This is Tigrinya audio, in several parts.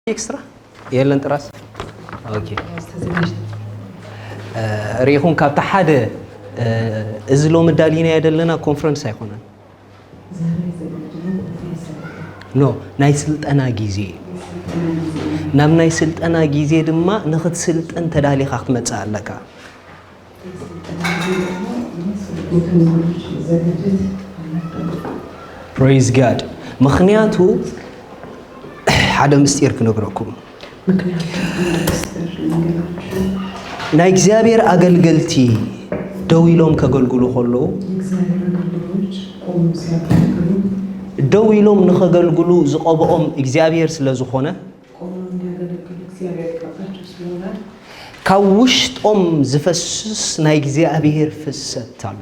ኤክስትራ የለን ጥራስ። ኦኬ። እ፣ ርኢኹም ካብቲ ሓደ፣ እ፣ እዚ ሎሚ ዳሊናዮ ዘለና ኮንፈረንስ ኣይኮነን። ኖ፣ ናይ ስልጠና ግዜ። ናብ ናይ ስልጠና ግዜ ድማ ንኽትስልጥን ተዳሊኻ ክትመጽእ ኣለካ። ፕሬዝ ጋድ። ምኽንያቱ ሓደ ምስጢር ክነግረኩም። ናይ እግዚኣብሔር ኣገልገልቲ ደው ኢሎም ከገልግሉ ከለዉ፣ ደው ኢሎም ንኸገልግሉ ዝቐብኦም እግዚኣብሔር ስለ ዝኾነ፣ ካብ ውሽጦም ዝፈስስ ናይ እግዚኣብሔር ፍሰት ኣሎ።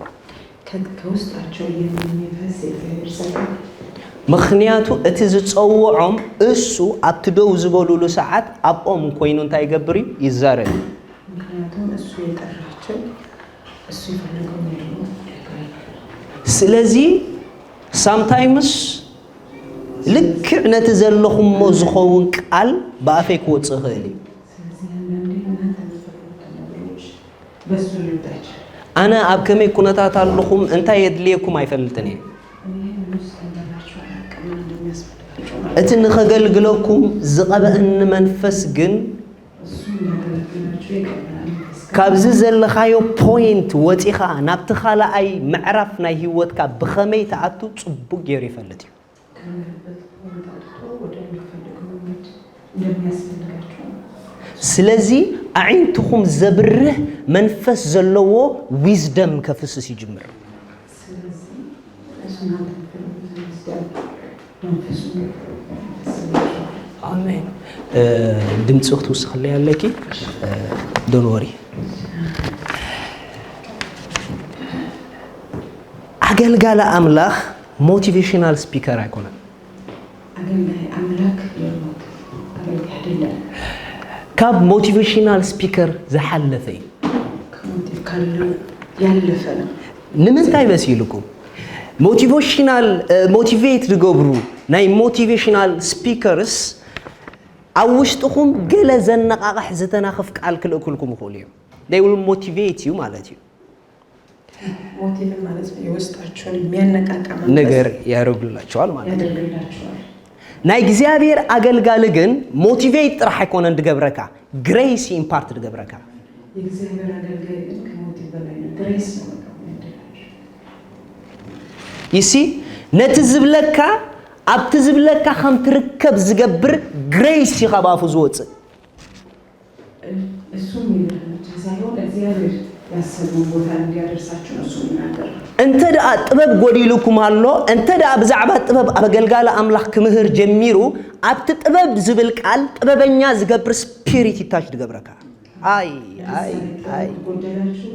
ምኽንያቱ እቲ ዝጸውዖም እሱ ኣብቲ ደው ዝበሉሉ ሰዓት ኣብኦም ኮይኑ እንታይ ይገብር እዩ? ይዛረብ እዩ። ስለዚ ሳምታይምስ ልክዕ ነቲ ዘለኹሞ ዝኸውን ቃል ብኣፈይ ክወጽእ ይኽእል እዩ። ኣነ ኣብ ከመይ ኩነታት ኣለኹም እንታይ የድልየኩም ኣይፈልጥን እየ። እቲ ንኸገልግለኩም ዝቐበአኒ መንፈስ ግን ካብዚ ዘለኻዮ ፖይንት ወፂኻ ናብቲ ካልኣይ ምዕራፍ ናይ ህይወትካ ብኸመይ ትኣቱ ፅቡቅ ገይሩ ይፈልጥ እዩ። ስለዚ ኣዒንትኹም ዘብርህ መንፈስ ዘለዎ ዊዝደም ከፍስስ ይጅምር። ኣሜን። ድምፂ ክትውስኽለይ ኣለኪ። ዶንወሪ። ኣገልጋሊ ኣምላኽ ሞቲቬሽናል ስፒከር ኣይኮነን። ኣገልጋሊ ኣምላክ የሞት ኣገልጋሊ ኣይደለም። ካብ ሞቲቬሽናል ስፒከር ዝሓለፈ እዩ። ከሞቲቭ ካለው ያለፈ ነው። ንምንታይ መሲልኩም? ሞቲቬሽናል ሞቲቬት ዝገብሩ ናይ ሞቲቬሽናል ስፒከርስ ኣብ ውሽጥኹም ገለ ዘነቃቕሕ ዝተናኽፍ ቃል ክልእኩልኩም ይኽእሉ እዮም። They will motivate you ማለት እዩ። ሞቲቭ ማለት ነው የውስጣችሁን የሚያነቃቃ መንፈስ ነገር ያደርጉላቸዋል ማለት ነው። ያደርግላችኋል። ናይ እግዚኣብሔር ኣገልጋሊ ግን ሞቲቬት ጥራሕ ኣይኮነን ድገብረካ፣ ግሬስ ኢምፓርት ድገብረካ። የእግዚአብሔር አገልጋይ ግን ከሞቲቭ በላይ ነው። ግሬስ ነው በቃ የሚያደርጋችሁ። ይሲ ነቲ ዝብለካ ኣብቲ ዝብለካ ከም ትርከብ ዝገብር ግሬስ እዩ ካብ ኣፉ ዝወፅእ። እሱ የሚልህ ብቻ ሳይሆን እግዚአብሔር ያሰበውን ቦታ እንዲያደርሳችሁ ነው እሱ የሚናገር። እንተ ደኣ ጥበብ ጎዲሉኩም ኣሎ፣ እንተ ደኣ ብዛዕባ ጥበብ ኣብ ኣገልጋሊ ኣምላኽ ክምህር ጀሚሩ፣ ኣብቲ ጥበብ ዝብል ቃል ጥበበኛ ዝገብር ስፒሪት ይታች ዝገብረካ። ኣይ ኣይ ኣይ ጎደላችሁ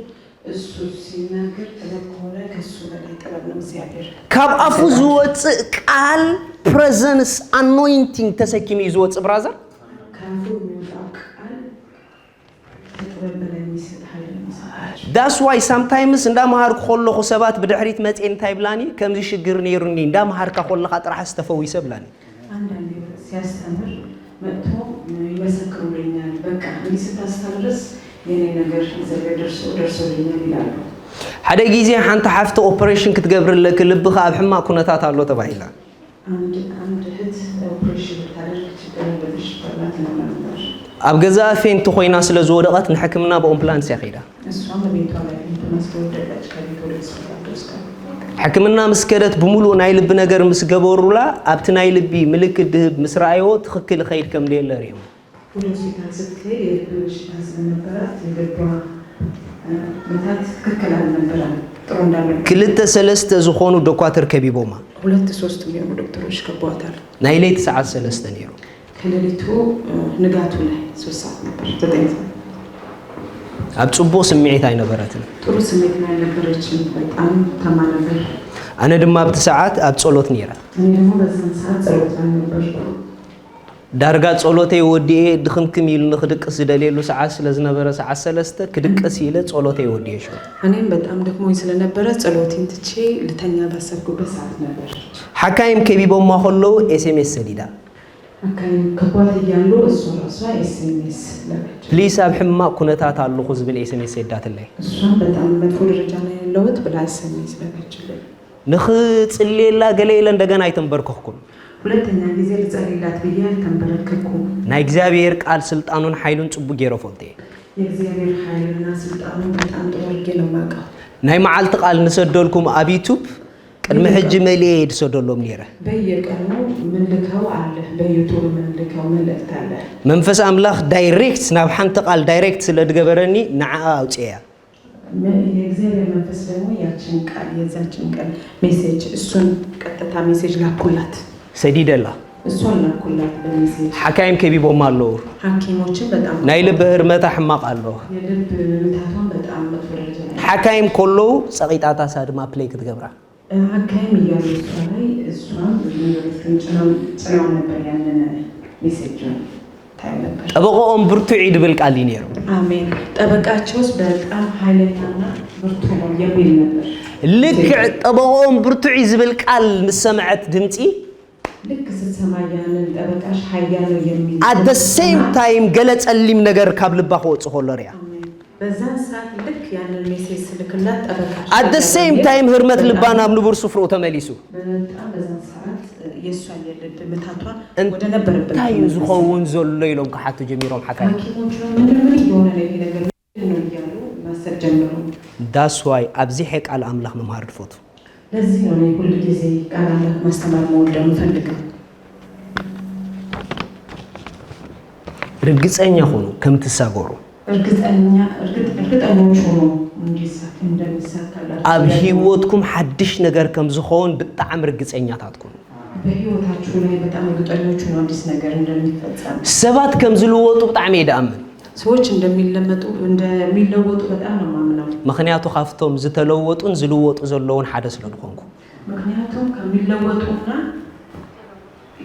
እሱ ሲናገር ጥበብ ከሆነ ከሱ በላይ ጥበብ ነው እግዚአብሔር። ካብ ኣፉ ዝወፅእ ቃል ፕረዘንስ ኣኖይንቲንግ ተሰኪሙ እዩ ዝወፅእ ብራዘር። ካፉ የሚወጣው ቃል ከጥበብ በላይ የሚሰጥ ኃይል ነው የሚሰጣቸው። That's why sometimes እንዳመሃርኩ ከለኹ ሰባት ብድሕሪት መፅኤ እንታይ ይብላኒ፣ ከምዚ ሽግር ነይሩኒ እንዳመሃርካ ከለኻ ጥራሕ ዝተፈዊሰ ብላኒ። አንዳንዴ ሲያስተምር መጥቶ ይመሰክሩልኛል። በቃ እንዲህ ስታስተምርስ የኔ ነገር እዚህ ላይ ደርሶ ደርሶልኛል ይላሉ። ሓደ ግዜ ሓንቲ ሓፍቲ ኦፕሬሽን ክትገብርለኪ ልብኻ ኣብ ሕማቕ ኩነታት ኣሎ ተባሂላ። አንድ አንድ እህት ኦፕሬሽን ልታደርግ ችግር አለብሽ ተብላ ትነግራ ነበር። ኣብ ገዛእ ፌንት ኮይና ስለ ዝወደቐት ንሕክምና ብኦምፕላንስ እያ ከይዳ። እሷም ቤቷ ላይ ፌንት ሆና ስለወደቀች ከቤት ወደ ሆስፒታል ተወስዳ። ሕክምና ምስ ከደት ብምሉእ ናይ ልቢ ነገር ምስ ገበሩላ ኣብቲ ናይ ልቢ ምልክት ድህብ ምስ ረኣይዎ ትኽክል ይኸይድ ከም ደየለ ርእዮም። ወደ ሆስፒታል ስትሄድ የልብ በሽታ ስለነበራት የልቧ ምታት ትክክል አልነበረም፣ ጥሩ እንዳልነበረ። ክልተ ሰለስተ ዝኾኑ ዶኳትር ከቢቦማ። ሁለት ሶስት የሚሆኑ ዶክተሮች ከበዋታል። ናይ ለይቲ ሰዓት ሰለስተ ነይሩ። ከሌሊቱ ንጋቱ ላይ ሶስት ሰዓት ነበር፣ ዘጠኝ ሰዓት። ኣብ ጽቡቕ ስምዒት ኣይነበረትን። ጥሩ ስሜት ላይ አልነበረችም፣ በጣም ታማ ነበር። ኣነ ድማ ኣብቲ ሰዓት ኣብ ጸሎት ነይረ። እኔ ደግሞ በዛን ሰዓት ጸሎት ላይ ነበርኩ። ዳርጋ ጸሎተይ ወዲኤ ድኽምክም ኢሉኒ ክድቅስ ዝደልየሉ ሰዓት ስለ ዝነበረ፣ ሰዓት ሰለስተ ክድቅስ ኢለ ጸሎተይ ወዲኤ ሽዑ። እኔም በጣም ደክሞኝ ስለነበረ ጸሎቴን ትቼ ልተኛ ባሰብኩበት ሰዓት ነበር። ሓካይም ከቢቦማ ከለዉ ኤስኤምኤስ ሰዲዳ። አካባቢ ከባድ እያሉ እሷ ራሷ ኤስኤምኤስ ላከች። ፕሊስ ኣብ ሕማቕ ኩነታት ኣለኹ ዝብል ኤስኤምኤስ ሰዳትለይ። እሷም በጣም መጥፎ ደረጃ ላይ ያለሁት ብላ ኤስኤምኤስ ላከችልኝ። ንኽጽልየላ ገለ ኢለ እንደገና ኣይተንበርከኽኩን። ሁለተኛ ጊዜ ልጸልይላት ብዬ አልተንበረከኩም። ናይ እግዚኣብሔር ቃል ስልጣኑን ሓይሉን ጽቡቅ ገይረ ፈልጥ እየ። የእግዚአብሔር ኃይልና ስልጣኑን በጣም ጥሩ አድርጌ ነው የማውቀው። ናይ መዓልቲ ቃል ንሰደልኩም ኣብ ዩቱብ ቅድሚ ሕጂ መሊኤ እየ ድሰደሎም ነይረ። በየቀኑ ምልከው አለ፣ በዩቱብ ምልከው መልእክት አለ። መንፈስ ኣምላኽ ዳይሬክት ናብ ሓንቲ ቃል ዳይሬክት ስለ ድገበረኒ ንዓኣ ኣውፅኤያ። የእግዚአብሔር መንፈስ ደግሞ ያችን ቃል የዛችን ቀን ሜሴጅ እሱን ቀጥታ ሜሴጅ ላኩላት። ሰዲደላ። እሷን ላኩላት በሜሴጅ። ሓካይም ከቢቦም ኣለዉ። ሐኪሞችን በጣም ናይ ልቢ ህርመታ ሕማቕ ኣሎ። የልብ ምታቷን በጣም መጥፎ ደረጃ ላይ ሓካይም ከለዉ ጸቂጣታ ሳድማ ፕሌይ ክትገብራ። ሐካይም እያሉ እሷ ላይ እሷን ጭናው ነበር ያንን ሜሴጁን ታዩ ነበር። ጠበቆኦም ብርቱዕ እዩ ድብል ቃል እዩ ነይሩ። አሜን። ጠበቃቸውስ በጣም ኃይለኛና ብርቱ ነው የሚል ነበር። ልክዕ ጠበቆኦም ብርቱዕ እዩ ዝብል ቃል ምስ ሰምዐት ድምፂ ልክ ስትሰማ ያንን ጠበቃሽ ኃያል ነው የሚል at the same time ገለ ጸሊም ነገር ካብ ልባ ክወጽእ ከሎ ሪኣ። አሜን። በዛን ሰዓት ልክ ያንን ሜሴጅ ስልክላት ጠበቃሽ at the same time ህርመት ልባ ናብ ንቡር ስፍርኡ ተመሊሱ። በጣም በዛን ሰዓት የእሷ የልብ ምታቷ ወደ ነበረበት እንታይ እዩ ተመለሰ። ዝኸውን ዘሎ ኢሎም ክሓቱ ጀሚሮም ሓካይም። ሐኪሞቹ ምንድን ምን እየሆነ ነው ይሄ ነገር ምንድን ነው እያሉ ማሰብ ጀመሩ። That's why ኣብዚሐ ቃል ኣምላኽ ምምሃር ድፈቱ። ለዚህ ነው እኔ ሁል ጊዜ ቃል አምላክ ማስተማር መወደው የምፈልገው። ርግጸኛ ኹኑ ከም ትሳገሩ። እርግጠኛ እርግጥ- እርግጠኞች ሆኖ እንዲሳ- እንደሚሳካላቸው ኣብ ደግሞ ህይወትኩም ሓድሽ ነገር ከም ዝኸውን ብጣዕሚ ርግጸኛታት ኩኑ። በህይወታችሁ ላይ በጣም እርግጠኞች ሆኖ አዲስ ነገር እንደሚፈጸም ሰባት ከም ዝልወጡ ብጣዕሚ እየ ድኣምን። ሰዎች እንደሚለመጡ እንደሚለወጡ በጣም ነው የማምነው። ምኽንያቱ ካብቶም ዝተለወጡን ዝልወጡ ዘለውን ሓደ ስለ ዝኾንኩ። ምክንያቱም ከሚለወጡና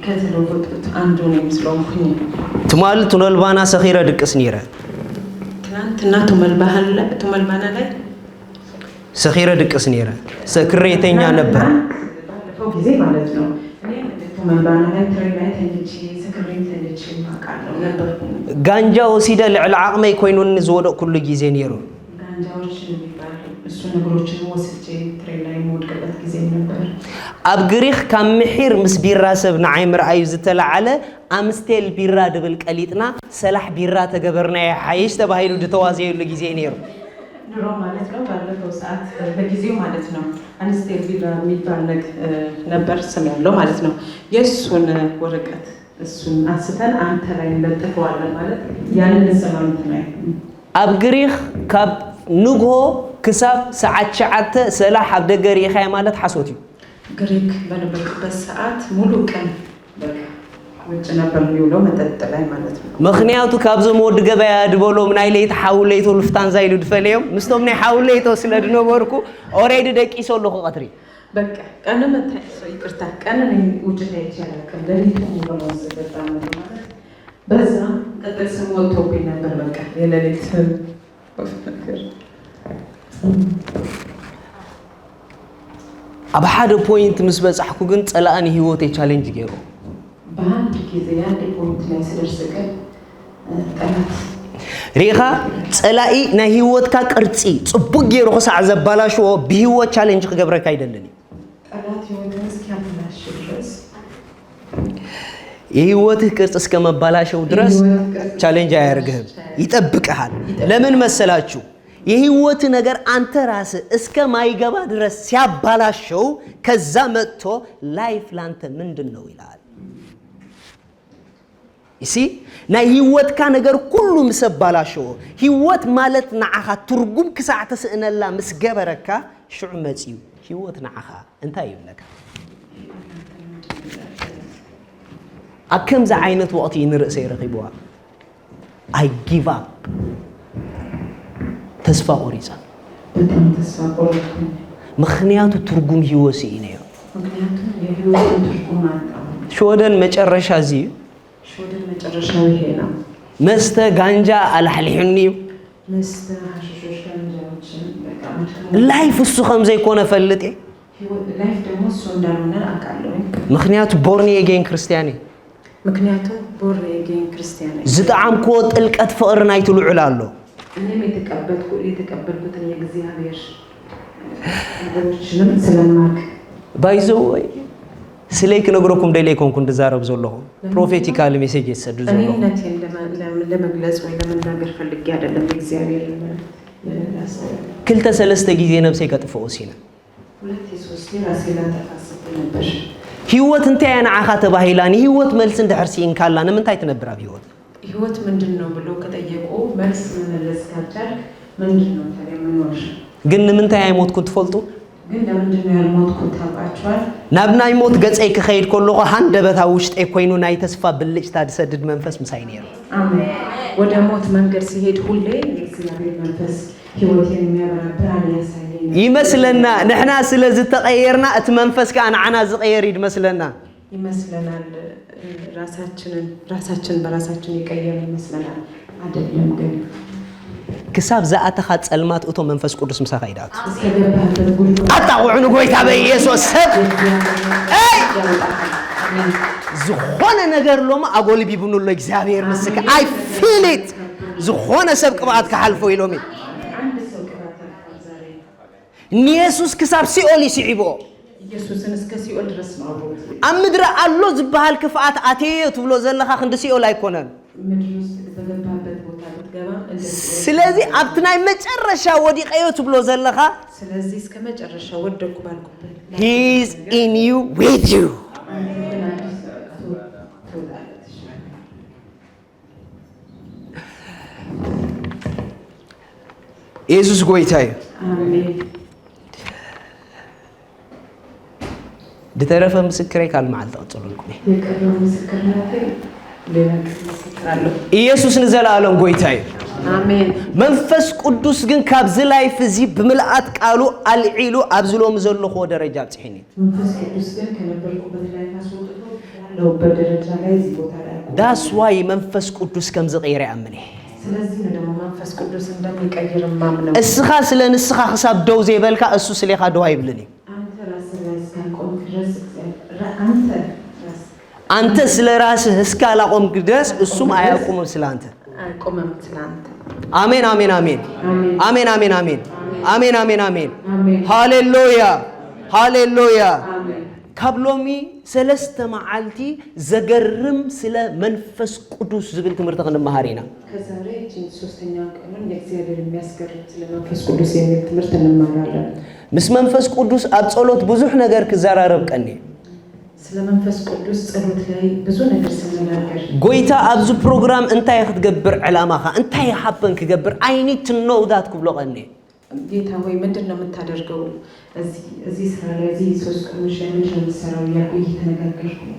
ከተለወጡት አንዱ ነኝ ስለሆንኩኝ። ትማል ቱነልባና ሰኺረ ድቅስ ነይረ። ትናንትና ቱመልባህል ላይ- ቱመልባና ላይ ሰኺረ ድቅስ ነይረ። ሰክሬ የተኛ ነበር። ባለፈው ጊዜ ማለት ነው። እኔ ቱመልባና ላይ ትሬን ላይ ተኝቼ ሰክሬም ተኝቼ አውቃለሁ ነበርኩኝ። ጋንጃ ወሲደ ልዕሊ ዓቕመይ ኮይኑኒ ዝወደቕኩሉ ግዜ ነይሩ። ጋንጃዎች የሚባል እሱ ነገሮችን ወስጄ ትሬን ላይ የምወድቅበት ጊዜ ነበር። ኣብ ግሪኽ ካብ ምሒር ምስ ቢራ ሰብ ንዓይ ምርኣዩ ዝተለዓለ ኣምስቴል ቢራ ድብል ቀሊጥና ሰላሕ ቢራ ተገበርናዮ ሓይሽ ተባሂሉ ድተዋዘየሉ ግዜ ነይሩ። ድሮ ማለት ነው ባለፈው ሰዓት በጊዜው ማለት ነው አንስቴል ቢራ የሚባል ነግ- ነበር ስም ያለው ማለት ነው። የእሱን ወረቀት እሱን አንስተን አንተ ላይ እንለጥፈዋለን ማለት ያንን ስም አንተ ላይ ኣብ ግሪኽ ካብ ንግሆ ክሳብ ሰዓት ሸዓተ ሰላሕ ኣብ ደገ ርኢኻዮ ማለት ሓሶት እዩ። ግሪክ በነበርኩበት ሰዓት ሙሉ ቀን በቃ ውጭ ነበር የሚውለው መጠጥ ላይ ማለት ነው። ምኽንያቱ ካብዞም ወዲ ገበያ ድበሎም ናይ ለይቲ ሓዊ ለይቶ ሉፍታንዛ ኢሉ ድፈለዮም ምስቶም ናይ ሓዊ ለይቶ ስለ ድነበርኩ ኦሬዲ ደቂሶ ኣለኹ ቀትሪ። በቃ ቀን መታ ይቅርታ ቀን እኔ ውጭ ላይ ይቻላል ሌሊቱ ሙሉ ነው ስጠጣ ነበር ማለት በዛ ቅጥል ስም ወጥቶብኝ ነበር። በቃ የሌሊት ነገር ኣብ ሓደ ፖይንት ምስ በጻሕኩ ግን ጸላእ ንህይወተይ ቻሌንጅ ገይሩ። በአንድ ጊዜ የአንድ ፖይንት ላይ ስደርስ ግን ጠላት ሪኢኻ ጸላኢ ናይ ህይወትካ ቅርጺ ጽቡቅ ገይሩ ክሳዕ ዘባላሽዎ ብህይወት ቻሌንጅ ክገብረካ ኣይደልን እዩ። ጠላት ህይወትን እስኪያበላሽ ድረስ የህይወትህ ቅርጽ እስከ መባላሸው ድረስ የህይወት ቅርጽ ቻሌንጅ አያደርግህም፣ ይጠብቅሃል። ለምን መሰላችሁ? የህይወት ነገር አንተ ራስህ እስከ ማይገባ ድረስ ሲያባላሸው ከዛ መጥቶ ላይፍ ላንተ ምንድን ነው ይላል። እሲ ናይ ህይወትካ ነገር ኩሉ ምስ ኣባላሸዎ ህይወት ማለት ንዓኻ ትርጉም ክሳዕ ተስእነላ ምስ ገበረካ ሽዑ መጽዩ ህይወት ንዓኻ እንታይ ይብለካ? ኣብ ከምዚ ዓይነት ወቕቲ እዩ ንርእሰይ ረኺብዋ። I give up ተስፋ ቆሪጸ። በጣም ተስፋ ቆረጥኩኝ። ምኽንያቱ ትርጉም ህይወት ስኢነ እየ። ምክንያቱም የህይወትን ትርጉም አጣሁ። ሽወደን መጨረሻ እዚ እዩ። ሽወደን መጨረሻው ይሄ ነው። መስተ ጋንጃ ኣላሕሊሑኒ እዩ። መስተ ሀሽሾች ጋንጃዎችን በቃ መድከም ላይፍ እሱ ከም ዘይኮነ ፈልጥ እየ። ህይወት ላይፍ ደግሞ እሱ እንዳልሆነ አውቃለሁ። ምክንያቱ ቦርን ኤጌን ክርስቲያን እየ። ምክንያቱም born again ክርስቲያን ነኝ። ዝጠዓምክዎ ጥልቀት ፍቕሪ ናይቲ ልዑል ኣሎ። እኔም የተቀበልኩ የተቀበልኩትን የእግዚአብሔር ነገሮችንም ስለማቅ ባይዘወይ ስለይ ክነግረኩም ደልየ ኣይኮንኩን ዝዛረብ ዘለኹ፣ ፕሮፌቲካል ሜሴጅ እየ ዝሰዱ ዘለኹ። እኔነቴን ለመ- ለመ- ለመግለጽ ወይ ለመናገር ፈልጌ አይደለም። የእግዚአብሔር ክልተ ሰለስተ ግዜ ነብሰይ ከጥፍኦ ሲነ። ሁለት ሶስቴ ራሴ ላጠፋ አስቤ ነበር። ህይወት እንታይ እያ ንዓኻ ተባሂላ? ንህይወት መልሲ እንድሕር ስኢንካላ ንምንታይ ትነብር ኣብ ህይወት? ህይወት ምንድን ነው ብሎ ከጠየቁ መልስ መመለስ ካልቻልክ ምንድን ነው ታዲያ መኖር? ግን ንምንታይ ኣይሞትኩን ትፈልጡ? ግን ለምንድን ነው ያልሞትኩት ታውቃችኋል? ናብ ናይ ሞት ገጸይ ክኸይድ ከለኹ ሃንደበት ኣብ ውሽጠይ ኮይኑ ናይ ተስፋ ብልጭታ ዝሰድድ መንፈስ ምሳይ ነይሩ። አሜን። ወደ ሞት መንገድ ሲሄድ ሁሌ የእግዚአብሔር መንፈስ ህይወቴን የሚያበራ ብርሃን ያሳየኝ ነበር። ይመስለና ንሕና ስለ ዝተቐየርና እቲ መንፈስ ከኣ ንዓና ዝቐየር እዩ ዝመስለና። ይመስለናል። ራሳችንን ራሳችን በራሳችን የቀየርን ይመስለናል። አይደለም ግን ክሳብ ዝኣተኻ ጸልማት እቶ መንፈስ ቅዱስ ምሳኻ ይድኣቱ። እስከገባህበት ጉልበት ኣጣቕዑ ንጎይታ በኢየሱስ ሰብ የእግዚአብሔር ኣይ! ያወጣሃል። አሜን። ዝኾነ ነገር ሎማ ኣጎልቢቡኑ ኣሎ እግዚኣብሔር ምስክ I feel it። ዝኾነ ሰብ ቅብኣት ክሓልፎ ኢሎም እዩ። አንድ ሰው ቅባት ያልፋል ዛሬ። ንየሱስ ክሳብ ሲኦል ይስዒቦ። ኢየሱስን እስከ ሲኦል ድረስ ነው አብሮት። ኣብ ምድሪ ኣሎ ዝበሃል ክፍኣት ኣትየዮ ትብሎ ዘለኻ ክንዲ ሲኦል ኣይኮነን። ምድር ውስጥ በገባበት ቦታ ብትገባ እንደ ሲኦል። ስለዚ ኣብቲ ናይ መጨረሻ ወዲቀዮ ትብሎ ዘለኻ ስለዚህ እስከ መጨረሻ ወደኩ ባልኩበት He is in you, with you። አንተ ግን አዲስ ሰው ትወጣለህ፣ ትሻገራለህ። የሱስ ጎይታ እዩ። አሜን። ዝተረፈ ምስክረይ ካልእ መዓልቲ ክቕጽለልኩም እየ። የቀረው ምስክርነቴ ሌላ ቀን ምስክራለሁ። ኢየሱስ ንዘለኣለም ጎይታ እዩ። አሜን። መንፈስ ቅዱስ ግን ካብዚ ላይፍ እዚ ብምልኣት ቃሉ ኣልዒሉ ኣብዚ ሎሚ ዘለኹዎ ደረጃ ኣብፅሒኒ። መንፈስ ቅዱስ ግን ከነበርኩበት ላይ አስወጥቶ ያለሁበት ደረጃ ላይ እዚህ ቦታ ላይ አቆመኝ። That's why መንፈስ ቅዱስ ከም ዝቕየር ይኣምን እየ። ስለዚህ ነው ደግሞ መንፈስ ቅዱስ እንደሚቀይር የማምነው። እስኻ ስለ ንስኻ ክሳብ ደው ዘይበልካ እሱ ስሌኻ ደው ኣይብልን እዩ። አንተ ራስህ ላይ እስካልቆምክ ድረስ እግዚአብሔር ራ- አንተ ራስህ አንተ ስለ ራስህ እስካላቆምክ ድረስ እሱም አያቁምም ስለ አንተ። አይቆምም ስለ አንተ። ኣሜን ኣሜን ኣሜን አሜን። ኣሜን ኣሜን ኣሜን ኣሜን ኣሜን ኣሜን። አሜን። ሃሌሉያ ሃሌሉያ። አሜን። ካብ ሎሚ ሰለስተ መዓልቲ ዘገርም ስለ መንፈስ ቅዱስ ዝብል ትምህርቲ ክንመሃር ኢና። ከዛሬ እችን ሶስተኛውን ቀኑን የእግዚአብሔር የሚያስገርም ስለ መንፈስ ቅዱስ የሚል ትምህርት እንማራለን። ምስ መንፈስ ቅዱስ ኣብ ጸሎት ብዙሕ ነገር ክዘራረብ ቀኒ። ስለ መንፈስ ቅዱስ ጸሎት ላይ ብዙ ነገር ስንናገር ጎይታ ኣብዚ ፕሮግራም እንታይ ክትገብር ዕላማኻ እንታይ ሃበን ክገብር I need to know that ክብሎ ቀኒ። ጌታ ሆይ ምንድን ነው የምታደርገው እዚህ እዚህ ስራ ላይ እዚህ ሶስት ቀኖች ላይ ምንድን ነው የምትሰራው እያልኩ እየተነጋገርኩ ነው።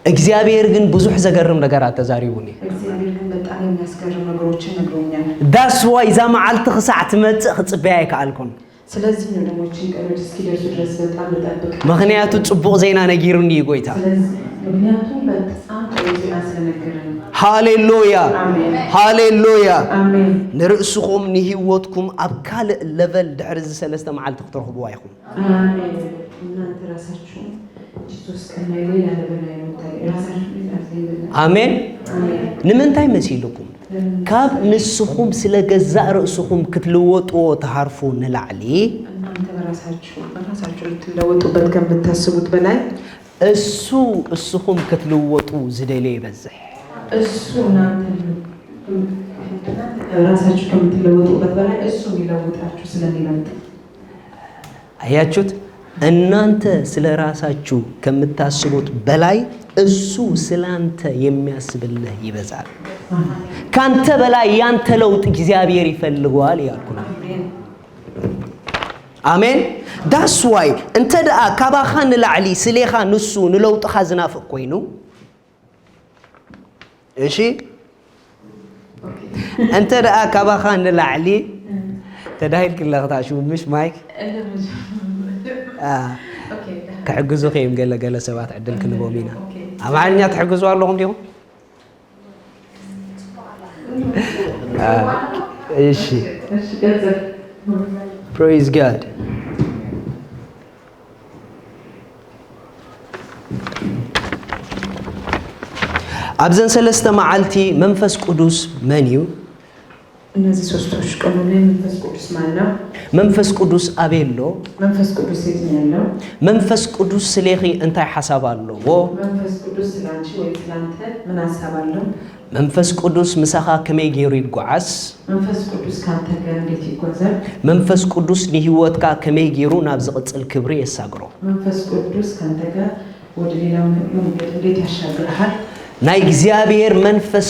እግዚኣብሔር ግን ብዙሕ ዘገርም ነገራት ተዛሪቡኒ። እግዚአብሔር ግን በጣም የሚያስገርም ነገሮችን ነግሮኛል። That's why እዛ መዓልቲ ክሳዕ ትመጽእ ክጽበያ ኣይከኣልኩን። ስለዚህ ነው ደግሞ እችን ቀኖች እስኪደርሱ ድረስ በጣም ልጠብቅ። ምኽንያቱ ጽቡቕ ዜና ነጊሩኒ እዩ ጎይታ። ስለዚህ ምክንያቱም በጣም ጥሩ ዜና ስለነገረን። ሃሌሉያ አሜን። ሃሌሉያ። አሜን። ንርእስኹም ንህይወትኩም ኣብ ካልእ ለቨል ድሕሪ እዚ ሰለስተ መዓልቲ ክትረኽብዋ ኢኹም። አሜን። እናንተ ራሳችሁን እቺ ሶስት ቀን ላይ ሌላ ነገር ላይ ነው የምታገኙ። ራሳችሁን ሌላ ጊዜ ይበላል። ኣሜን። አሜን። ንምንታይ መሲልኩም? ካብ ንስኹም ስለ ገዛእ ርእስኹም ክትልወጥዎ ትሃርፉ ንላዕሊ እናንተ በራሳችሁ በራሳችሁ ልትለወጡበት ከምታስቡት በላይ እሱ እስኹም ክትልወጡ ዝደልዮ ይበዝሕ። እሱ እናንተ ራሳችሁ ከምትለወጡበት በላይ እሱ የሚለውጣችሁ ስለሚበልጥ አያችሁት? እናንተ ስለ ራሳችሁ ከምታስቡት በላይ እሱ ስላንተ የሚያስብልህ ይበዛል። ካንተ በላይ ያንተ ለውጥ እግዚኣብሔር ይፈልገዋል እያልኩ ነው። ኣሜን። That's why እንተ ደኣ ካባኻ ንላዕሊ ስሌኻ ንሱ ንለውጥኻ ዝናፍቕ ኮይኑ፣ እሺ፣ እንተ ደኣ ካባኻ ንላዕሊ ተዳሂልክላ ክትኣሽው ምሽ ማይክ ክሕግዙ ከይም ገለ ገለ ሰባት ዕድል ክንቦም ኢና። ኣምሓርኛ ትሕግዙ ኣለኹም ዲኹም? እሺ። Praise God። ኣብዘን ሰለስተ መዓልቲ መንፈስ ቅዱስ መን እዩ? እነዚህ ሶስቶች ቀኑ ላይ መንፈስ ቅዱስ ማን ነው? መንፈስ ቅዱስ ኣበይ ኣሎ? መንፈስ ቅዱስ የት ነው ያለው? መንፈስ ቅዱስ ስሌኺ እንታይ ሓሳብ ኣለዎ? መንፈስ ቅዱስ ስላንቺ ወይ ስላንተ ምን ሀሳብ አለው? መንፈስ ቅዱስ ምሳኻ ከመይ ገይሩ ይጓዓዝ? መንፈስ ቅዱስ ካንተ ጋር እንዴት ይጓዛል? መንፈስ ቅዱስ ንህይወትካ ከመይ ገይሩ ናብ ዝቕጽል ክብሪ የሳግሮ? መንፈስ ቅዱስ ካንተ ጋር ወደ ሌላ መንገድ እንዴት ያሻግርሃል? ናይ እግዚኣብሔር መንፈስ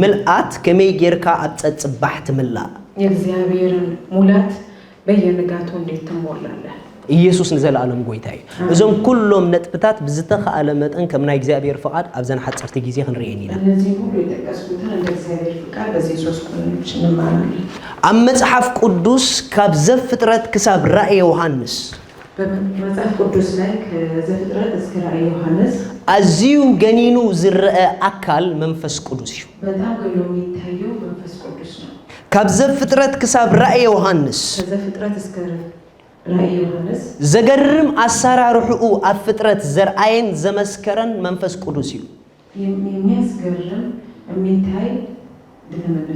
ምልኣት ከመይ ጌርካ ኣብ ጸጽባሕ ትምላእ? የእግዚአብሔርን ሙላት በየንጋቱ እንዴት ትሞላለህ? ኢየሱስ ንዘለኣለም ጎይታ እዩ። እዞም ኩሎም ነጥብታት ብዝተኻእለ መጠን ከም ናይ እግዚኣብሔር ፍቓድ ኣብዘን ሓጸርቲ ግዜ ክንርእየን ኢና። እነዚህ ሁሉ የጠቀስኩትን እንደ እግዚአብሔር ፍቃድ በዚህ ሶስት ቀኖች እንማራለን። ኣብ መጽሓፍ ቅዱስ ካብ ዘፍጥረት ክሳብ ራእየ ዮሃንስ በመጽሐፍ ቅዱስ ላይ ከዘፍጥረት እስከ ራእይ ዮሐንስ ኣዝዩ ገኒኑ ዝረአ ኣካል መንፈስ ቅዱስ እዩ። በጣም ገሎ የሚታየው መንፈስ ቅዱስ ነው። ካብ ዘፍጥረት ክሳብ ራእየ ዮሃንስ ከዘፍጥረት እስከ ራእይ ዮሐንስ ዘገርም ኣሰራርሕኡ ኣብ ፍጥረት ዘርኣየን ዘመስከረን መንፈስ ቅዱስ እዩ። የሚያስገርም የሚታይ ልምምድ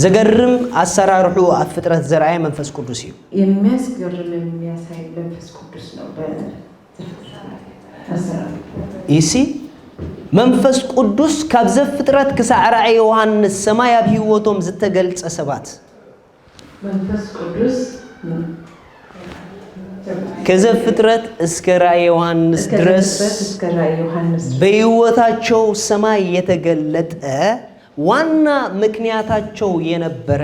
ዘገርም ኣሰራርሕኡ ኣብ ፍጥረት ዘርኣየ መንፈስ ቅዱስ እዩ። የሚያስገርም የሚያሳይ መንፈስ ቅዱስ ነው። በዘፍጥረት አሰራር ይሲ መንፈስ ቅዱስ ካብ ዘፍጥረት ክሳዕ ራእየ ዮሃንስ ሰማይ ኣብ ህይወቶም ዝተገልጸ ሰባት መንፈስ ቅዱስ ከዘፍጥረት እስከ ራእየ ዮሃንስ እስከ ድረስ ዘፍጥረት እስከ ራእይ ዮሐንስ በህይወታቸው ሰማይ የተገለጠ ዋና ምክንያታቸው የነበረ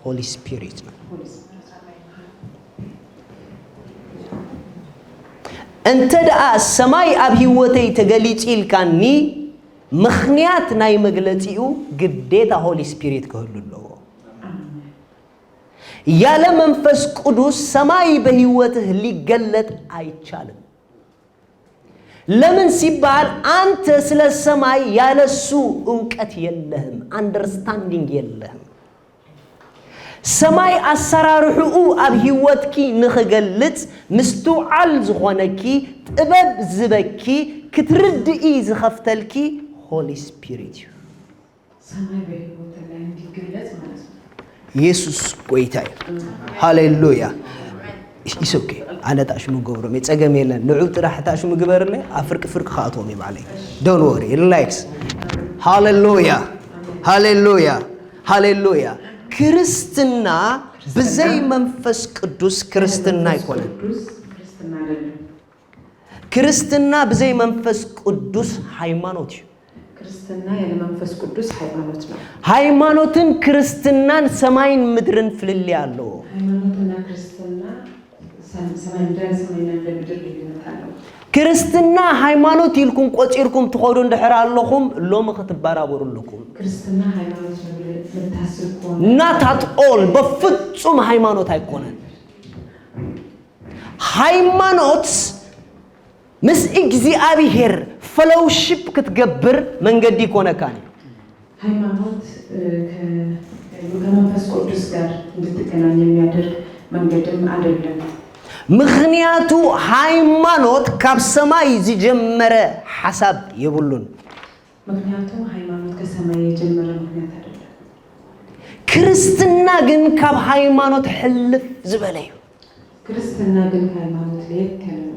ሆሊ ስፒሪት ነው። እንተ ደኣ ሰማይ ኣብ ህይወተይ ተገሊጹ ኢልካኒ ምኽንያት ናይ መግለጺኡ ግዴታ ሆሊ ስፒሪት ክህሉ ኣለዎ። ያለ መንፈስ ቅዱስ ሰማይ በህይወትህ ሊገለጥ አይቻልም። ለምን ሲባል አንተ ስለ ሰማይ ያለሱ እውቀት የለህም፣ አንደርስታንዲንግ የለህም። ሰማይ ኣሰራርሕኡ ኣብ ህይወትኪ ንኽገልጽ ምስትውዓል ዝኾነኪ ጥበብ ዝበኪ ክትርድኢ ዝኸፍተልኪ ሆሊ ስፒሪት እዩ። ሰማይ በህይወት ላይ እንዲገለጽ ማለት ነው። ኢየሱስ ጎይታ እዩ። ሃሌሉያ። ኢስ ኦኬ። ኣነ ጣሽ ምገብሮም የጸገም የለን። ንዑ ጥራሕ ጣሽ ምግበርለ ኣብ ፍርቂ ፍርቂ ክኣትዎም እዩ ባዕለይ። ዶን ወሪ ሪላክስ። ሃሌሉያ። ሃሌሉያ። ሃሌሉያ። ክርስትና ብዘይ መንፈስ ቅዱስ ክርስትና ኣይኮነን። ቅዱስ ክርስትና አይደለም። ክርስትና ብዘይ መንፈስ ቅዱስ ሃይማኖት እዩ። ክርስትና ያለ መንፈስ ቅዱስ ሃይማኖት ነው። ሃይማኖትን ክርስትናን ሰማይን ምድርን ፍልልይ ኣለዎ። ሃይማኖትና ክርስትና ሰም- ሰማይ እንደ ሰማይና እንደ ምድር ልዩነት አለው። ክርስትና ሃይማኖት ኢልኩም ቆጺርኩም ትኸዱ እንድሕር ኣለኹም ሎሚ ክትበራበሩ ኣለኩም። ክርስትና ሃይማኖት ነው ብለህ የምታስብ ከሆነ Not at all። በፍጹም ሃይማኖት ኣይኮነን። ሃይማኖት ምስ እግዚኣብሔር ፈሎውሺፕ ክትገብር መንገዲ ይኮነካን እዩ። ሃይማኖት እ፣ ከ- ከመንፈስ ቅዱስ ጋር እንድትገናኝ የሚያደርግ መንገድም አይደለም። ምኽንያቱ ሃይማኖት ካብ ሰማይ ዝጀመረ ሓሳብ የብሉን። ምክንያቱም ሃይማኖት ከሰማይ የጀመረ ምክንያት አይደለም። ክርስትና ግን ካብ ሃይማኖት ሕልፍ ዝበለ እዩ። ክርስትና ግን ከሃይማኖት ለየት ያለ ነው።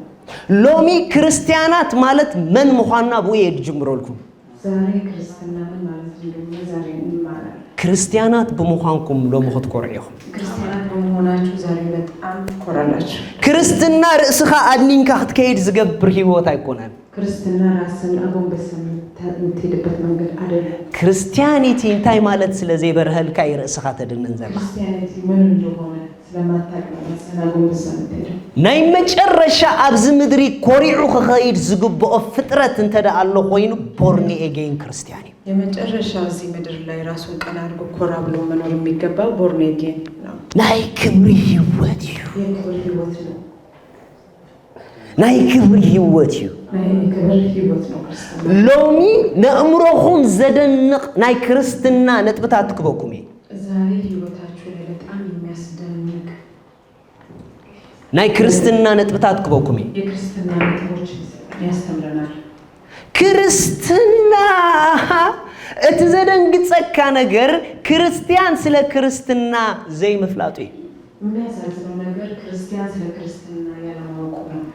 ሎሚ ክርስትያናት ማለት መን ምዃንና ብኡ እየ ዝጅምረልኩም። ዛሬ ክርስትና ምን ማለት እንደሆነ ዛሬ እንማራለን። ክርስትያናት ብምዃንኩም ሎሚ ክትኮርዑ ኢኹም። ክርስቲያናት በመሆናችሁ ዛሬ በጣም ትኮራላችሁ። ክርስትና ርእስኻ ኣድኒንካ ክትከይድ ዝገብር ህይወት ኣይኮነን። ክርስትና ራስን አጎንበስ የምትሄድበት መንገድ አይደለም። ክርስትያኒቲ እንታይ ማለት ስለ ዘይበርሀልካ እዩ ርእስኻ ተድንን ዘላ። ክርስቲያኒቲ ምን እንደሆነ ስለማታውቅ ነው ራስን አጎንበስ የምትሄደው። ናይ መጨረሻ ኣብዚ ምድሪ ኮሪዑ ክኸይድ ዝግብኦ ፍጥረት እንተ ደኣ ኣሎ ኮይኑ ቦርኒ ኤጌን ክርስትያን እዩ። የመጨረሻ እዚህ ምድር ላይ ራሱን ቀና አድርጎ ኮራ ብሎ መኖር የሚገባው ቦርን ኤጌን ነው። ናይ ክብሪ ህይወት እዩ። የክብር ህይወት ነው። ናይ ክብሪ ህይወት እዩ። ናይ ክብር ህይወት ነው ክርስትና። ሎሚ ነእምሮኹም ዘደንቕ ናይ ክርስትና ነጥብታት ክበኩም እዩ። ዛሬ ህይወታችሁ ላይ በጣም የሚያስደንቅ ናይ ክርስትና ነጥብታት ክበኩም እዩ። የክርስትና ነጥቦች ያስተምረናል። ክርስትና እቲ ዘደንግጸካ ነገር ክርስትያን ስለ ክርስትና ዘይምፍላጡ እዩ። የሚያሳዝነው ነገር ክርስቲያን ስለ ክርስትና ያለማወቁ ነው።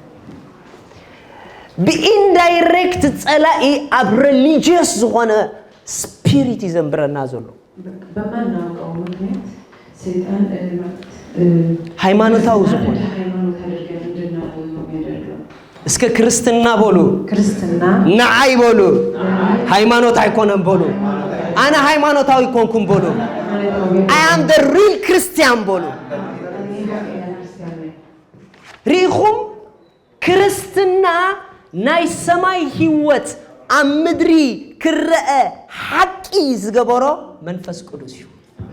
ብኢንዳይሬክት ጸላኢ ኣብ ሬሊጂየስ ዝኾነ ስፒሪት እዩ ዘንብረና ዘሎ። በማናውቀው ምክንያት ሰይጣን ሃይማኖታዊ ዝኾነ ሃይማኖት አድርገን እንድናቆም ነው የሚያደርገው። እስከ ክርስትና በሉ። ክርስትና ንዓይ በሉ። ሃይማኖት ኣይኮነን በሉ። ኣነ ሃይማኖታዊ ኮንኩም በሉ። I am the real Christian በሉ። ርኢኹም፣ ክርስትና ናይ ሰማይ ህይወት ኣብ ምድሪ ክረአ ሓቂ ዝገበሮ መንፈስ ቅዱስ እዩ።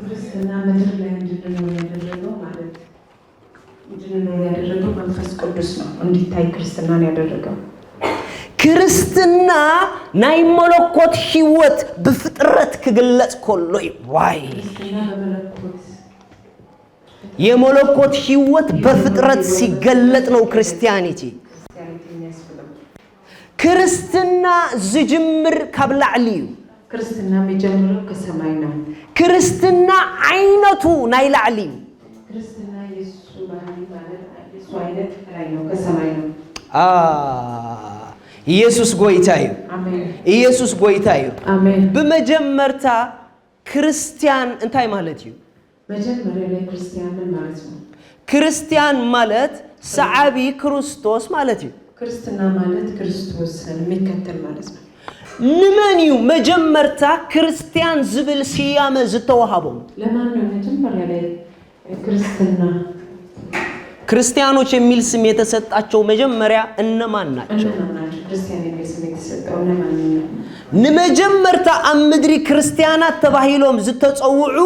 ክርስትና ምድር ላይ እንድንኖር ያደረገው ማለት እንድንኖር ያደረገው መንፈስ ቅዱስ ነው። እንዲታይ ክርስትናን ያደረገው ክርስትና ናይ መለኮት ህይወት ብፍጥረት ክግለጽ ከሎ እዩ። ዋይ ክርስትና በመለኮት የመለኮት ህይወት በፍጥረት ሲገለጥ ነው ክርስቲያኒቲ። ክርስቲያኒቲ የሚያስብለው ክርስትና ዝጅምር ካብ ላዕሊ እዩ። ክርስትና የሚጀምረው ከሰማይ ነው። ክርስትና ዓይነቱ ናይ ላዕሊ እዩ። ክርስትና የሱ ባህሪ ማለት የሱ አይነት ከላይ ነው፣ ከሰማይ ነው። አ፣ ኢየሱስ ጎይታ እዩ። አሜን ኢየሱስ ጎይታ እዩ። አሜን። ብመጀመርታ ክርስቲያን እንታይ ማለት እዩ? መጀመሪያ ላይ ክርስቲያን ምን ማለት ነው? ክርስቲያን ማለት ሰዓቢ ክርስቶስ ማለት እዩ። ክርስትና ማለት ክርስቶስን የሚከተል ማለት ነው። ንመን እዩ መጀመርታ ክርስቲያን ዝብል ስያመ ዝተዋሃቦም? ለማን ነው መጀመሪያ ላይ ክርስትና ክርስቲያኖች የሚል ስም የተሰጣቸው መጀመሪያ እነማን ናቸው? እነማን ናቸው? ክርስቲያን የሚል ስም የተሰጠው እነማን ነው? ንመጀመርታ ኣብ ምድሪ ክርስቲያናት ተባሂሎም ዝተጸውዑ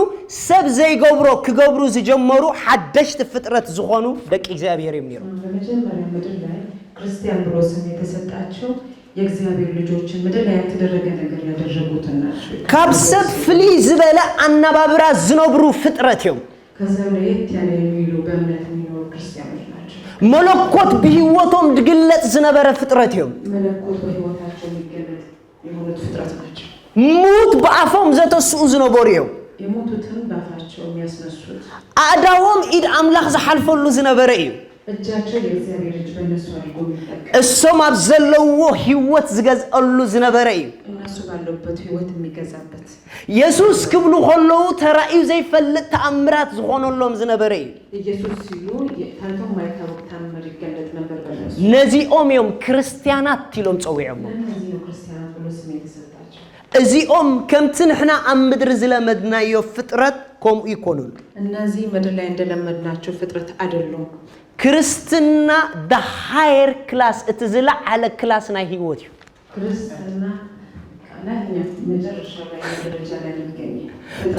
ሰብ ዘይገብሮ ክገብሩ ዝጀመሩ ሓደሽቲ ፍጥረት ዝኾኑ ደቂ እግዚኣብሔር እዮም ነይሮም። በመጀመሪያ ምድር ላይ ክርስቲያን ብሎ ስም የተሰጣቸው የእግዚአብሔር ልጆችን ምድር ላይ ያልተደረገ ነገር ያደረጉትን ናቸው። ካብ ሰብ ፍልይ ዝበለ ኣነባብራ ዝነብሩ ፍጥረት እዮም። ከዛ ለየት ያለ የሚሉ በእምነት የሚኖሩ ክርስቲያኖች ናቸው። መለኮት ብህይወቶም ዝግለጽ ዝነበረ ፍጥረት እዮም። መለኮት በህይወታቸው የሚገለጥ የሆኑት ፍጥረት ናቸው። ሙት ብኣፎም ዘተስኡ ዝነበሩ እዮም። የሞቱትን ባፋቸው የሚያስነሱት ኣእዳዎም ኢድ ኣምላኽ ዝሓልፈሉ ዝነበረ እዩ። እጃቸው የእግዚአብሔር እጅ በእነሱ አድርጎ የሚጠቀም እሶም ኣብ ዘለዎ ህይወት ዝገዝአሉ ዝነበረ እዩ። እነሱ ባለበት ህይወት የሚገዛበት የሱስ ክብሉ ከለዉ ተራእዩ ዘይፈልጥ ተኣምራት ዝኾነሎም ዝነበረ እዩ። ኢየሱስ ሲሉ ታይቶ የማይታወቅ ታምር ይገለጥ ነበር በእነሱ። ነዚኦም እዮም ክርስቲያናት ኢሎም ጸዊዖሞም። ለእነዚህ ነው ክርስቲያናት ብሎ ስም የተሰጣቸው። እዚኦም ከምቲ ንሕና ኣብ ምድሪ ዝለመድናዮ ፍጥረት ከምኡ ይኮኑን። እነዚህ ምድር ላይ እንደለመድናቸው ፍጥረት አይደሉም። ክርስትና the higher class፣ እቲ ዝለዓለ ክላስ ናይ ህይወት እዩ። ክርስትና ላይኛው መጨረሻ ላይ ደረጃ ላይ የሚገኝ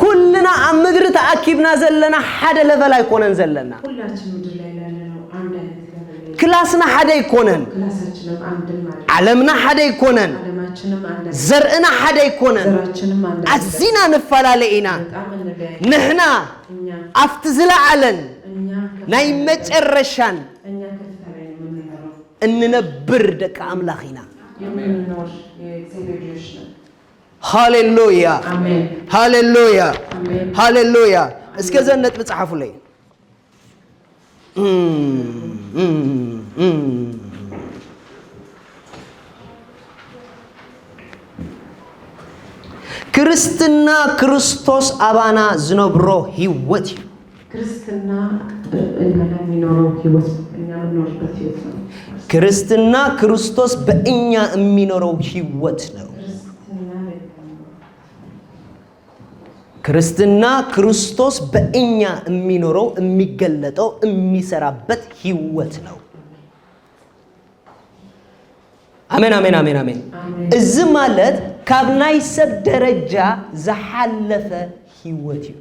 ኩልና ኣብ ምድሪ ተኣኪብና ዘለና ሓደ ለቨል ኣይኮነን ዘለና። ሁላችን ምድር ላይ ያለነው አንድ አይነት ለበል ላይ ክላስና ሓደ ኣይኮነን። ክላሳችንም አንድም ማለት ዓለምና ሓደ ኣይኮነን። ዓለማችንም አንድ አይነት ዘርእና ሓደ ኣይኮነን። ዘራችንም አንድ አይነት ኣዚና ንፈላለ ኢና። በጣም እንለያይ ንሕና እኛ ኣብቲ ዝለዓለን እኛ ናይ መጨረሻን እኛ ከፍታ ላይ ነው የምንኖረው። እንነብር ደቂ ኣምላኽ ኢና። የምንኖር የእግዚአብሔር ልጆች ነን። ሃሌሉያ አሜን ሃሌሉያ አሜን። ሃሌሉያ። እስከ ዘን ነጥቢ ጸሓፉለይ። ክርስትና ክርስቶስ ኣባና ዝነብሮ ህይወት እዩ። ክርስትና እኛ ላይ የሚኖረው ህይወት እኛ የምንኖርበት ህይወት ነው። ክርስትና ክርስቶስ በእኛ የሚኖረው ህይወት ነው። ክርስትና ክርስትና ክርስቶስ በእኛ የሚኖረው የሚገለጠው የሚሰራበት ህይወት ነው። አሜን አሜን አሜን አሜን። አሜን። እዚ ማለት ካብ ናይ ሰብ ደረጃ ዝሓለፈ ህይወት እዩ።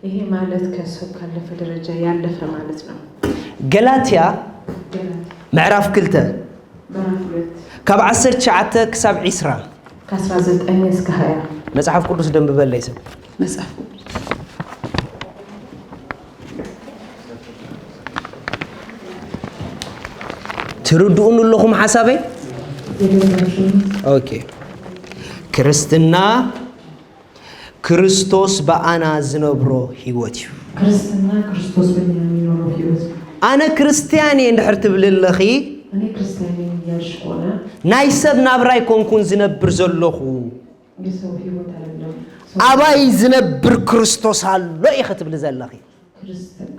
ይሄ ማለት ከሰው ካለፈ ደረጃ ያለፈ ማለት ነው። ገላትያ ገላትያ ምዕራፍ ክልተ ምዕራፍ ሁለት ካብ ዓሰርተ ትሽዓተ ክሳብ ዒስራ ከአስራ ዘጠኝ እስከ ሃያ መጽሓፍ ቅዱስ ደንብበለይ ሰብ መጽሐፍ ቅዱስ ትርድኡን ኣለኹም ሓሳበይ? የገዛችሁ። ኦኬ። ክርስትና ክርስቶስ ብኣና ዝነብሮ ህይወት እዩ። ክርስትና ክርስቶስ በእኛ የሚኖረው ህይወት ነው። ኣነ ክርስትያን እየ እንድሕር ትብሊ ኣለኺ፣ እኔ ክርስቲያን ነኝ እያልሽ ከሆነ፣ ናይ ሰብ ናብራ ኣይኮንኩን ዝነብር ዘለኹ፣ የሰው ህይወት አይደለም። ኣባይ ዝነብር ክርስቶስ ኣሎ ኢኺ ትብሊ ዘለኺ። ክርስትና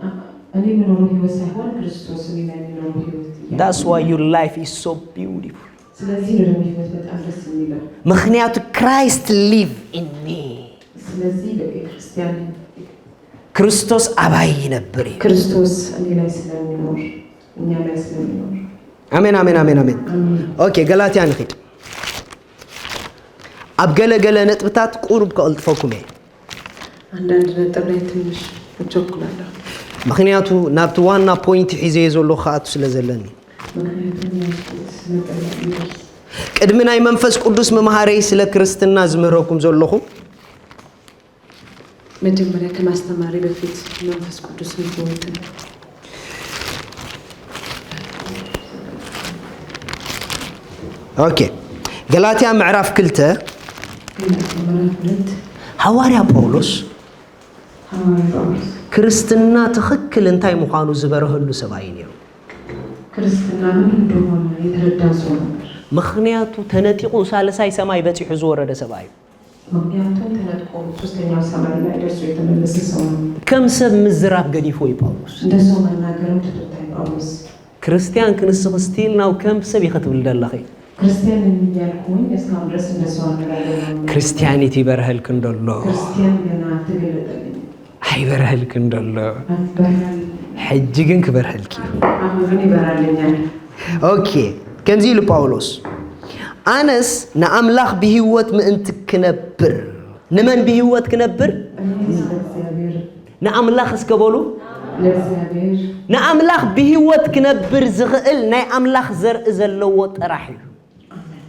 እኔ የምኖረው ህይወት ሳይሆን ክርስቶስ እኔ ላይ የሚኖረው ህይወት እያለ፣ That's why your life is so beautiful። ስለዚህ ነው ደግሞ ህይወት በጣም ደስ የሚለው። ምኽንያቱ Christ live in me። ስለዚህ በቃ ክርስቲያን ክርስቶስ ኣባይ ይነብር እዩ። ክርስቶስ እኔ ላይ ስለሚኖር፣ እኛ ላይ ስለሚኖር። ኣሜን፣ ኣሜን፣ ኣሜን፣ ኣሜን። ኣሜን። ኦኬ፣ ገላትያ ንኺድ። ኣብ ገለ ገለ ነጥብታት ቁሩብ ከቕልጥፈኩም እየ። አንዳንድ ነጥብ ላይ ትንሽ እቸኩላለሁ። ምኽንያቱ ናብቲ ዋና ፖይንት ሒዘዮ ዘለኹ ክኣቱ ስለ ዘለኒ። ምክንያቱም ያዝኩት ነጥብ ላይ ይደርስ። ቅድሚ ናይ መንፈስ ቅዱስ ምምሃረይ ስለ ክርስትና ዝምህረኩም ዘለኹ። መጀመሪያ ከማስተማሪ በፊት መንፈስ ቅዱስን ህይወትን። ኦኬ። ገላትያ ምዕራፍ ክልተ። ገላትያ ምዕራፍ ሁለት። ሃዋርያ ጳውሎስ ሃዋርያ ጳውሎስ ክርስትና ትኽክል እንታይ ምዃኑ ዝበረሀሉ ሰብኣይ ነይሩ። ክርስትና ምን እንደሆነ የተረዳ ሰው ነበር። ምኽንያቱ ተነጢቑ ሳልሳይ ሰማይ በፂሑ ዝወረደ ሰብኣይ እዩ። ምክንያቱም ተነጥቆ ሶስተኛው ሰማይ ላይ ደርሶ የተመለሰ ሰው ነው። ከም ሰብ ምዝራብ ገዲፍዎ እዩ ጳውሎስ። እንደ ሰው መናገርም ትቶታል ጳውሎስ። ክርስቲያን ክንስኺ still now ከም ሰብ ኢኺ ትብሊ ዘለኺ። ክርስቲያን ነኝ እያልኩኝ እስካሁን ድረስ እንደ ሰው አነጋገር ነው። ክርስቲያኒቲ ይበርሀልኪ እንደሎ። ክርስቲያን ገና አልተገለጠልኝም። ኣይበርሀልኪ እንደሎ። ኣይበርሀል። ሕጂ ግን ክበርሀልኪ እዩ። አሁን ግን ይበራልኛል። ኦኬ፣ ከምዚ ኢሉ ጳውሎስ፣ ኣነስ ንኣምላኽ ብህይወት ምእንቲ ክነብር። ንመን ብህይወት ክነብር? እኔ ስለ እግዚአብሔር። ንኣምላኽ እስከ በሉ። ለእግዚአብሔር። ንኣምላኽ ብህይወት ክነብር ዝኽእል ናይ ኣምላኽ ዘርኢ ዘለዎ ጥራሕ እዩ። ኣሜን።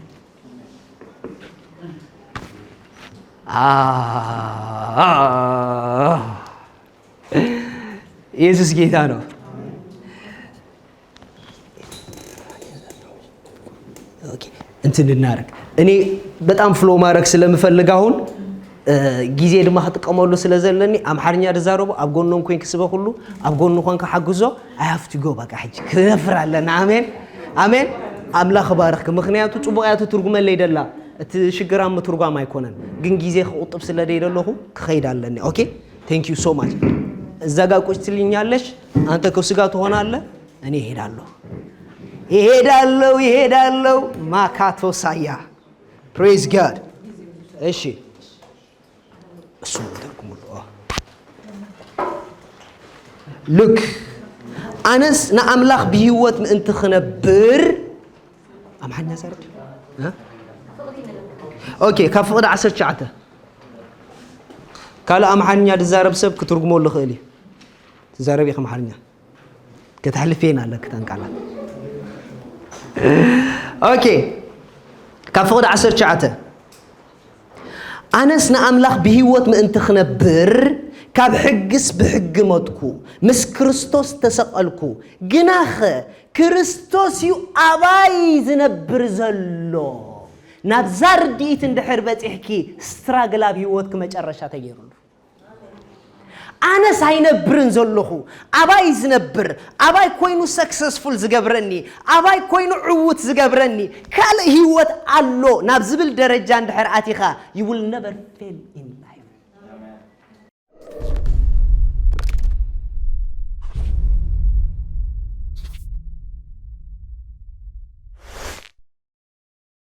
አ፣ ኢየሱስ ጌታ ነው። ኦኬ፣ እንትን እናረግ እኔ በጣም ፍሎ ማድረግ ስለምፈልግ አሁን፣ እ፣ ጊዜ ድማ ክጥቀመሉ ስለ ዘለኒ ኣምሓርኛ ዝዛረቡ ኣብ ጎኖም ኮይን ክስበክሉ ኣብ ጎኑ ኮንካ ሓግዞ። I have to go በቃ ሕጂ ክነፍር ኣለና። ኣሜን፣ ኣሜን። ኣምላኽ ባረኽክ። ምኽንያቱ ጽቡቕ እያ ትትርጉመለይ ደላ፣ እቲ ሽግር ኣብ ምትርጓም ኣይኮነን፣ ግን ጊዜ ክቑጥብ ስለ ደይደለኹ ክኸይድ ኣለኒ። ኦኬ፣ thank you so much። እዛ ጋ ቁጭ ትልኛለሽ፣ አንተ ከሱ ጋር ትሆናለህ፣ እኔ እሄዳለሁ፣ እሄዳለሁ፣ እሄዳለሁ። ማካቶ ሳያ። Praise God። እሺ፣ እሱ ተርጉሙሉ። ሉክ፣ ኣነስ ንኣምላኽ ብህይወት ምእንቲ ክነብር። ኣምሓርኛ ዘርብ፣ እ? ኦኬ፣ ካብ ፍቕዲ ዓሰርተ ትሽዓተ። ካልእ ኣምሓርኛ ዝዛረብ ሰብ ክትርጉመሉ ይኽእል እዩ። ትዛረብ ኢኻ ኣምሓርኛ። ከተሕልፍየን ኣለኪ እተን ቃላት። ኦኬ፣ ካብ ፍቕዲ ዓሰርተ ትሽዓተ። ኣነስ ንኣምላኽ ብህይወት ምእንቲ ክነብር ካብ ሕግስ ብሕጊ መጥኩ፣ ምስ ክርስቶስ ተሰቐልኩ። ግናኸ ክርስቶስ እዩ ኣባይ ዝነብር ዘሎ። ናብዛ ርድኢት እንድሕር በጺሕኪ፣ ስትራግል ኣብ ህይወትኪ መጨረሻ ተገይሩሉ። ኣነስ ኣይነብርን ዘለኹ፣ ኣባይ ዝነብር፣ ኣባይ ኮይኑ ሰክሰስፉል ዝገብረኒ፣ ኣባይ ኮይኑ ዕዉት ዝገብረኒ፣ ካልእ ህይወት ኣሎ ናብ ዝብል ደረጃ እንድሕር ኣቲኻ፣ you will never fail in